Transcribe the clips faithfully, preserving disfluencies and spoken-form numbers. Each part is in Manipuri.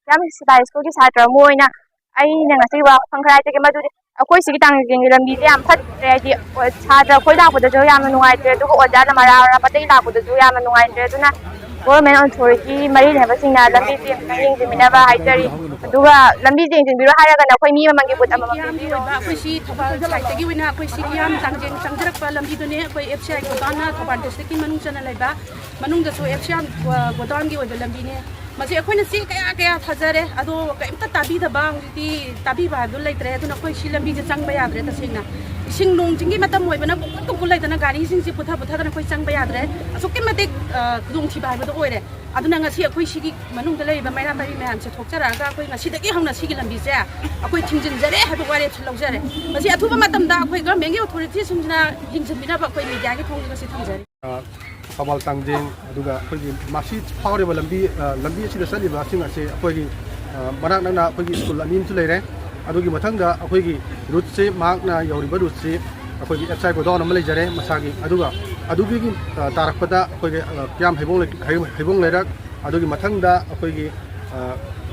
ꯀꯤꯌꯥꯝ ꯁꯤꯇꯥꯏ ꯁ꯭ꯀꯨꯜꯒꯤ ꯁꯥꯇ꯭ꯔ ꯑꯃ ꯑꯣꯏꯅ ꯑꯩꯅ ꯉꯁꯤ ꯋꯥꯐꯝ ꯈꯔ ꯍꯥꯏꯖꯒꯦ꯫ ꯃꯗꯨꯗꯤ ꯑꯩꯈꯣꯏ ꯁꯤꯒꯤ ꯇꯥꯡꯖꯤꯡꯒꯤ ꯂꯝꯕꯤꯁꯦ ꯌꯥꯝ ꯐꯠꯇ꯭ꯔꯦ꯫ ꯍꯥꯏꯗꯤ, ꯑꯣ, ꯁꯥꯇ꯭ꯔ ꯑꯩꯈꯣꯏ ꯂꯥꯛꯄꯗꯁꯨ ꯌꯥꯝꯅ ꯅꯨꯡꯉꯥꯏꯇ꯭ꯔꯦ, ꯑꯗꯨꯒ ꯑꯣꯖꯥꯅ ꯃꯔꯥ ꯃꯔꯥ ꯃꯇꯩ ꯂꯥꯛꯄꯗꯁꯨ ꯌꯥꯝꯅ ꯅꯨꯡꯉꯥꯏꯇ꯭ꯔꯦ꯫ ꯑꯗꯨꯅ ꯒꯣꯚꯔꯟꯃꯦꯟ ꯑꯣꯊꯣꯔꯤꯇꯤ ꯃꯔꯤ ꯂꯩꯅꯕꯁꯤꯡꯅ ꯂꯝꯕꯤꯁꯦ ꯑꯃꯨꯛꯇꯪ ꯌꯦꯡꯁꯤꯟꯕꯤꯅꯕ ꯍꯥꯏꯖꯔꯤ꯫ ꯑꯗꯨꯒ ꯂꯝꯕꯤꯁꯦ ꯌꯦꯡꯁꯤꯟꯕꯤꯔꯣ ꯍꯥꯏꯔꯒꯅ ꯑꯩꯈꯣꯏ ꯃꯤ ꯑꯃꯃꯝꯒꯤ ꯕꯨꯠ ꯑꯃꯃꯝ ꯃꯤꯌꯥꯝꯒꯤ ꯄꯤꯕꯤꯔꯣ꯫ ꯑꯣꯏꯕ ꯑꯩꯈꯣꯏ ꯁꯤ ꯊꯧꯕꯥꯜ ꯁꯥꯏꯠꯇꯒꯤ ꯑꯣꯏꯅ ꯑꯩꯈꯣꯏ ꯁꯤ ꯀꯤꯌꯥꯝ ꯇꯥꯡꯖꯤꯡ ꯆꯪꯖꯔꯛꯄ ꯂꯝꯕꯤꯗꯨꯅꯦ꯫ ꯑꯩꯈꯣꯏ ꯑꯦꯐ ꯁꯤ ꯑꯥꯏ ꯒꯣꯗꯥꯎꯟꯅ ꯊꯧꯕꯥꯜ ꯗꯤꯁꯇ꯭ꯔꯤꯛꯀꯤ ꯃꯅꯨꯡ ꯆꯟꯅ ꯂꯩꯕ, ꯃꯅꯨꯡꯗꯁꯨ ꯑꯦꯐ ꯁꯤ ꯑꯥꯏ ꯒꯣꯗꯥꯎꯟꯒꯤ ꯑꯣꯏꯕ ꯂꯝꯕꯤꯅꯦ꯫ ꯃꯁꯤ ꯑꯩꯈꯣꯏꯅ ꯆꯦ ꯀꯌꯥ ꯀꯌꯥ ꯊꯥꯖꯔꯦ, ꯑꯗꯣ ꯀꯔꯤꯝꯇ ꯇꯥꯕꯤꯗꯕ, ꯍꯧꯖꯤꯛꯇꯤ ꯇꯥꯕꯤꯕ ꯍꯥꯏꯕꯗꯨ ꯂꯩꯇ꯭ꯔꯦ꯫ ꯑꯗꯨꯅ ꯑꯩꯈꯣꯏ ꯁꯤ ꯂꯝꯕꯤꯁꯦ ꯆꯪꯕ ꯌꯥꯗ꯭ꯔꯦ꯫ ꯇꯁꯦꯡꯅ ꯏꯁꯤꯡ ꯅꯣꯡ ꯆꯤꯡꯒꯤ ꯃꯇꯝ ꯑꯣꯏꯕꯅ ꯄꯨꯡꯀꯨꯠ ꯄꯨꯡꯀꯨꯠ ꯂꯩꯗꯅ ꯒꯥꯔꯤꯁꯤꯡꯁꯦ ꯄꯨꯊ ꯄꯨꯊꯗꯅ ꯑꯩꯈꯣꯏ ꯆꯪꯕ ꯌꯥꯗ꯭ꯔꯦ꯫ ꯑꯁꯨꯛꯀꯤ ꯃꯇꯤꯛ, ꯑ, ꯈꯨꯗꯣꯡꯊꯤꯕ ꯍꯥꯏꯕꯗꯣ ꯑꯣꯏꯔꯦ꯫ ꯑꯗꯨꯅ ꯉꯁꯤ ꯑꯩꯈꯣꯏ ꯁꯤꯒꯤ ꯃꯅꯨꯡꯗ ꯂꯩꯔꯤꯕ ꯃꯩꯔꯥ ꯄꯥꯏꯕꯤ ꯃꯌꯥꯝꯁꯦ ꯊꯣꯛꯆꯔꯛꯑꯒ ꯑꯩꯈꯣꯏ ꯉꯁꯤꯗꯒꯤ ꯍꯧꯅ ꯁꯤꯒꯤ ꯂꯝꯕꯤꯁꯦ ꯑꯩꯈꯣꯏ ꯊꯤꯡꯖꯤꯟꯖꯔꯦ ꯍꯥꯏꯕ ꯋꯥꯔꯦꯞꯁꯦ ꯂꯧꯖꯔꯦ꯫ ꯃꯁꯤ ꯑꯊꯨꯕ ꯃꯇꯝꯗ ꯑꯩꯈꯣꯏ ꯒꯚꯔꯟꯃꯦꯟꯒꯤ ꯑꯣꯊꯣꯔꯤꯇꯤꯁꯤꯡꯁꯤꯅ ꯌꯦꯡꯁꯤꯟꯕꯤꯅꯕ ꯑꯩꯈꯣꯏ ꯃꯤꯗꯤꯌꯥꯒꯤ ꯊꯣꯡꯗꯒꯤ ꯉꯁꯤ ꯊꯝꯖꯔꯤ꯫ ꯑ, ꯊꯧꯕꯥꯜ ꯇꯥꯡꯖꯤꯡ, ꯑꯗꯨꯒ ꯑꯩꯈꯣꯏꯒꯤ ꯃꯁꯤ ꯐꯥꯎꯔꯤꯕ ꯂꯝꯕꯤ, ꯑ, ꯂꯝꯕꯤ ꯑꯁꯤꯗ ꯆꯠꯂꯤꯕꯁꯤꯡ ꯑꯁꯤ ꯑꯩꯈꯣꯏꯒꯤ, ꯑ, ꯃꯅꯥꯛ ꯅꯛꯅ ꯑꯩꯈꯣꯏꯒꯤ ꯁ꯭ꯀꯨꯜ ꯑꯅꯤ ꯑꯃꯁꯨ ꯂꯩꯔꯦ꯫ ꯑꯗꯨꯒꯤ ꯃꯊꯪꯗ ꯑꯩꯈꯣꯏꯒꯤ ꯔꯨꯠꯁꯤ, ꯃꯍꯥꯛꯅ ꯌꯧꯔꯤꯕ ꯔꯨꯠꯁꯤ ꯑꯩꯈꯣꯏꯒꯤ ꯑꯦꯐ ꯁꯤ ꯑꯥꯏ ꯒꯣꯗꯥꯎꯟ ꯑꯃ ꯂꯩꯖꯔꯦ ꯃꯁꯥꯒꯤ꯫ ꯑꯗꯨꯒ ꯑꯗꯨꯒꯤ, ꯑ, ꯇꯥꯔꯛꯄꯗ ꯑꯩꯈꯣꯏꯒꯤ, ꯑ, ꯀꯤꯌꯥꯝ ꯍꯩꯕꯣꯡ ꯂꯩ-, ꯍꯩ-, ꯍꯩꯕꯣꯡ ꯂꯩꯔꯛ, ꯑꯗꯨꯒꯤ ꯃꯊꯪꯗ ꯑꯩꯈꯣꯏꯒꯤ, ꯑ,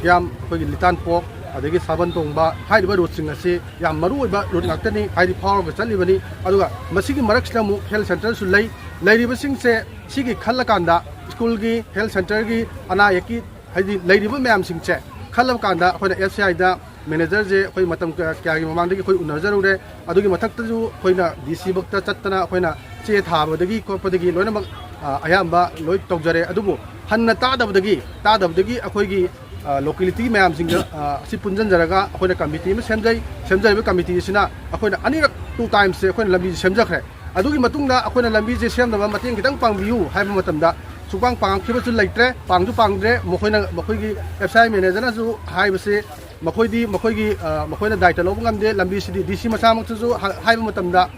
ꯀꯤꯌꯥꯝ ꯑꯩꯈꯣꯏꯒꯤ ꯂꯤꯇꯥꯟꯄꯣꯛ, ꯑꯗꯒꯤ ꯁꯥꯕꯟ ꯇꯣꯡꯕ ꯍꯥꯏꯔꯤꯕ ꯔꯨꯠꯁꯤꯡ ꯑꯁꯤ ꯌꯥꯝ ꯃꯔꯨ ꯑꯣꯏꯕ ꯔꯨꯠ ꯉꯥꯛꯇꯅꯤ, ꯍꯥꯏꯗꯤ ꯐꯥꯎꯔꯒ ꯆꯠꯂꯤꯕꯅꯤ꯫ ꯑꯗꯨꯒ ꯃꯁꯤꯒꯤ ꯃꯔꯛꯁꯤꯗ ꯑꯃꯨꯛ ꯍꯦꯜꯊ ꯁꯦꯟꯇꯔꯁꯨ ꯂꯩ꯫ ꯂꯩꯔꯤꯕꯁꯤꯡꯁꯦ ꯁꯤꯒꯤ ꯈꯜꯂꯀꯥꯟꯗ ꯁ꯭ꯀꯨꯜꯒꯤ, ꯍꯦꯜꯊ ꯁꯦꯟꯇꯔꯒꯤ, ꯑꯅꯥ ꯑꯌꯦꯛꯀꯤ, ꯍꯥꯏꯗꯤ ꯂꯩꯔꯤꯕ ꯃꯌꯥꯝꯁꯤꯡꯁꯦ ꯈꯜꯂꯕ ꯀꯥꯟꯗ ꯑꯩꯈꯣꯏꯅ ꯑꯦꯐ ꯁꯤ ꯑꯥꯏꯗ ꯃꯦꯅꯦꯖꯔꯁꯦ ꯑꯩꯈꯣꯏ ꯃꯇꯝ ꯀꯌꯥ, ꯀꯌꯥꯒꯤ ꯃꯃꯥꯡꯗꯒꯤ ꯑꯩꯈꯣꯏ ꯎꯅꯖꯔꯨꯔꯦ꯫ ꯑꯗꯨꯒꯤ ꯃꯊꯛꯇꯁꯨ ꯑꯩꯈꯣꯏꯅ ꯗꯤ ꯁꯤ ꯕꯨꯛꯇ ꯆꯠꯇꯅ ꯑꯩꯈꯣꯏꯅ ꯆꯦ ꯊꯥꯕꯗꯒꯤ ꯈꯣꯠꯄꯗꯒꯤ ꯂꯣꯏꯅꯃꯛ, ꯑ, ꯑꯌꯥꯝꯕ ꯂꯣꯏ ꯇꯧꯖꯔꯦ꯫ ꯑꯗꯨꯕꯨ ꯍꯟꯅ ꯇꯥꯗꯕꯗꯒꯤ, ꯇꯥꯗꯕꯗꯒꯤ ꯑꯩꯈꯣꯏꯒꯤ, ꯑ, ꯂꯣꯀꯦꯂꯤꯇꯤ ꯃꯌꯥꯝꯁꯤꯡꯒ, ꯑ, ꯑꯁꯤ ꯄꯨꯟꯁꯤꯟꯖꯔꯒ ꯑꯩꯈꯣꯏꯅ ꯀꯃꯤꯇꯤ ꯑꯃ ꯁꯦꯝꯖꯩ꯫ ꯁꯦꯝꯖꯔꯤꯕ ꯀꯃꯤꯇꯤ ꯑꯁꯤꯅ ꯑꯩꯈꯣꯏꯅ ꯑꯅꯤꯔꯛ, two timesꯁꯦ ꯑꯩꯈꯣꯏꯅ ꯂꯝꯕꯤꯁꯦ ꯁꯦꯝꯖꯈ꯭ꯔꯦ꯫ ꯑꯗꯨꯒꯤ ꯃꯇꯨꯡꯗ ꯑꯩꯈꯣꯏꯅ ꯂꯝꯕꯤꯁꯦ ꯁꯦꯝꯅꯕ ꯃꯇꯦꯡ ꯈꯤꯇꯪ ꯄꯥꯡꯕꯤꯌꯨ ꯍꯥꯏꯕ ꯃꯇꯝꯗ ꯁꯨꯡꯄꯥꯡ ꯄꯥꯡꯉꯛꯈꯤꯕꯁꯨ ꯂꯩꯇ꯭ꯔꯦ, ꯄꯥꯡꯁꯨ ꯄꯥꯡꯗ꯭ꯔꯦ꯫ ꯃꯈꯣꯏꯅ, ꯃꯈꯣꯏꯒꯤ ꯑꯦꯐ ꯁꯤ ꯑꯥꯏ ꯃꯦꯅꯦꯖꯔꯅꯁꯨ ꯍꯥꯏꯕꯁꯦ, ꯃꯈꯣꯏꯗꯤ ꯃꯈꯣꯏꯒꯤ, ꯑ, ꯃꯈꯣꯏꯅ ꯗꯥꯏꯇ ꯂꯧꯕ ꯉꯝꯗꯦ꯫ ꯂꯝꯕꯤꯁꯤꯗꯤ ꯗꯤ ꯁꯤ ꯃꯁꯥꯃꯛꯇꯁꯨ ꯍꯥ-, ꯍꯥꯏꯕ ꯃꯇꯝꯗ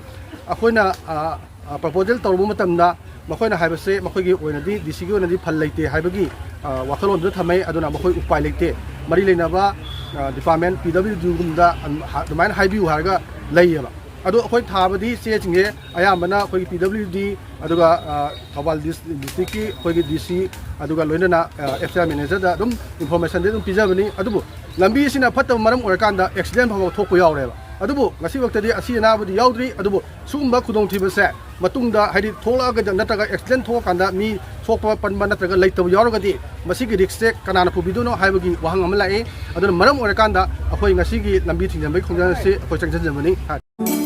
ꯑꯩꯈꯣꯏꯅ, ꯑ, ꯑ, ꯄ꯭ꯔꯄꯣꯖꯦꯜ ꯇꯧꯔꯨꯕ ꯃꯇꯝꯗ ꯃꯈꯣꯏꯅ ꯍꯥꯏꯕꯁꯦ ꯃꯈꯣꯏꯒꯤ ꯑꯣꯏꯅꯗꯤ, ꯗꯤ ꯁꯤꯒꯤ ꯑꯣꯏꯅꯗꯤ ꯐꯜ ꯂꯩꯇꯦ ꯍꯥꯏꯕꯒꯤ, ꯑ, ꯋꯥꯈꯜꯂꯣꯟꯗꯨꯗ ꯊꯝꯃꯦ꯫ ꯑꯗꯨꯅ ꯃꯈꯣꯏ ꯎꯄꯥꯏ ꯂꯩꯇꯦ꯫ ꯃꯔꯤ ꯂꯩꯅꯕ, ꯑ, ꯗꯤꯄꯥꯔꯠꯃꯦꯟ ꯄꯤ ꯗꯕ꯭ꯂꯤꯎ ꯗꯤꯒꯨꯝꯕꯗ ꯑꯗꯨꯃꯥꯏꯅ ꯍꯥꯏꯕꯤꯌꯨ ꯍꯥꯏꯔꯒ ꯂꯩꯌꯦꯕ꯫ ꯑꯗꯣ ꯑꯩꯈꯣꯏ ꯊꯥꯕꯗꯤ ꯆꯦꯁꯤꯡꯁꯦ ꯑꯌꯥꯝꯕꯅ ꯑꯩꯈꯣꯏꯒꯤ ꯄꯤ ꯗꯕ꯭ꯂꯤꯎ ꯗꯤ, ꯑꯗꯨꯒ, ꯑ, ꯊꯧꯕꯥꯜ ꯗꯤꯁ-, ꯗꯤꯁꯇ꯭ꯔꯤꯛꯀꯤ ꯑꯩꯈꯣꯏꯒꯤ ꯗꯤ ꯁꯤ, ꯑꯗꯨꯒ ꯂꯣꯏꯅꯅ ꯑꯦꯐ ꯁꯤ ꯑꯥꯏ ꯃꯦꯅꯦꯖꯔꯗ ꯑꯗꯨꯝ ꯏꯟꯐꯣꯔꯃꯦꯁꯟꯗꯤ ꯑꯗꯨꯝ ꯄꯤꯖꯕꯅꯤ꯫ ꯑꯗꯨꯕꯨ ꯂꯝꯕꯤ ꯑꯁꯤꯅ ꯐꯠꯇꯕ ꯃꯔꯝ ꯑꯣꯏꯔꯀꯥꯟꯗ ꯑꯦꯛꯁꯤꯗꯦꯟ ꯐꯥꯎꯕ ꯊꯣꯛꯄ ꯌꯥꯎꯔꯦꯕ꯫ ꯑꯗꯨꯕꯨ ꯉꯁꯤꯐꯥꯎꯗꯗꯤ ꯑꯁꯤ ꯑꯅꯥꯕꯗꯤ ꯌꯥꯎꯗ꯭ꯔꯤ꯫ ꯑꯗꯨꯕꯨ ꯁꯤꯒꯨꯝꯕ ꯈꯨꯗꯣꯡꯊꯤꯕꯁꯦ ꯃꯇꯨꯡꯗ, ꯍꯥꯏꯗꯤ, ꯊꯣꯛꯂꯛꯑꯒ ꯅꯠꯇ꯭ꯔꯒ ꯑꯦꯛꯁꯤꯗꯦꯟ ꯊꯣꯛꯑꯀꯥꯟꯗ ꯃꯤ ꯁꯣꯛꯄ ꯄꯟꯕ ꯅꯠꯇ꯭ꯔꯒ ꯂꯩꯇꯕ ꯌꯥꯎꯔꯒꯗꯤ ꯃꯁꯤꯒꯤ ꯔꯤꯛꯁꯁꯦ ꯀꯅꯥꯅ ꯄꯨꯕꯤꯗꯣꯏꯅꯣ ꯍꯥꯏꯕꯒꯤ ꯋꯥꯍꯪ ꯑꯃ ꯂꯥꯛꯏ꯫ ꯑꯗꯨꯅ ꯃꯔꯝ ꯑꯣꯏꯔꯀꯥꯟꯗ ꯑꯩꯈꯣꯏ ꯉꯁꯤꯒꯤ ꯂꯝꯕꯤ ꯊꯤꯡꯖꯤꯟꯕꯒꯤ ꯈꯣꯡꯖꯪ ꯑꯁꯤ ꯑꯩꯈꯣꯏ ꯆꯪꯁꯤꯟꯖꯕꯅꯤ꯫